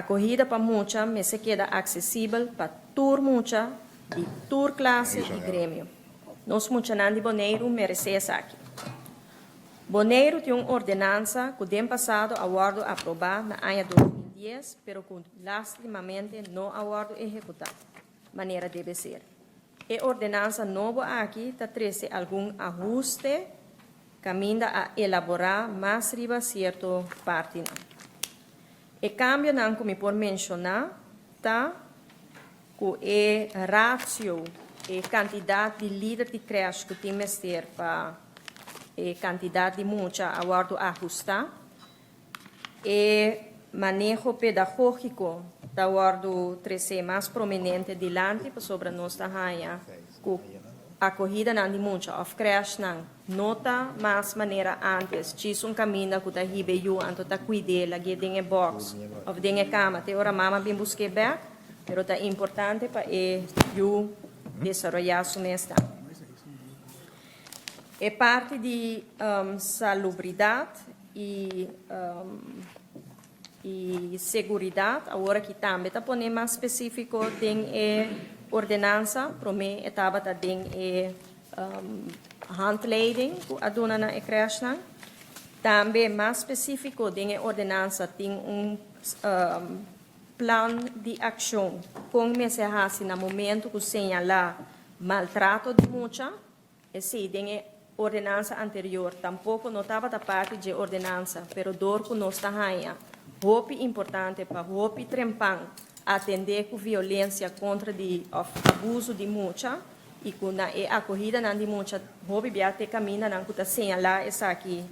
Akohida pa mucha mester keda aksesibel pa tur mucha di tur klase i gremio. Nos muchanan di Boneiru meresé esaki. Boneiru tin un ordenansa ku den pasado a wòrdu aprobá na aña 2010, pero ku lástimamente no a wòrdu ehekutá manera debe ser. E ordenansa nobo aki ta trese algun ahuste kaminda a elaborá mas riba sierto partinan. E kambionan ku mi por menshoná ta ku e ratio, e kantidat di lider di krèsh ku tin mester pa e kantidat di mucha a wòrdu ahustá. E maneho pedagógiko ta wòrdu tresé mas prominente dilanti pasobra nos ta haña ku akohidanan di mucha òf krèshnan no ta mas manera antes, djis un kaminda ku ta hiba e yu anto ta kuid'é, lag'é den e bòks òf den e kama te ora mama bin busk'é bèk, pero ta importante pa e yu desaroyá su mes tambe. E parti di salubridat i seguridat awor aki tambe ta pone mas spesífiko den e ordenansa. Promé e tabata den e handleiding ku a duna na e krèshnan. Tambe mas spesífiko den e ordenansa tin un plan di akshon kon mester hasi na momentu ku señalá maltrato di mucha. Esei den e ordenansa anterior tampoko no tabata parti dje ordenansa, pero dor ku nos ta haña hopi importante pa hopi trempan atendé ku violensia kontra di òf abusu di mucha i ku na e akohidanan di mucha hopi bia te kamindanan ku ta señalá esaki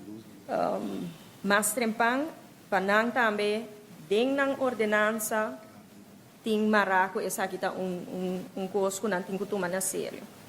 mas trempan pa nan tambe den nan ordenansa tin mará ku esaki ta un kos ku nan tin ku tuma na serio.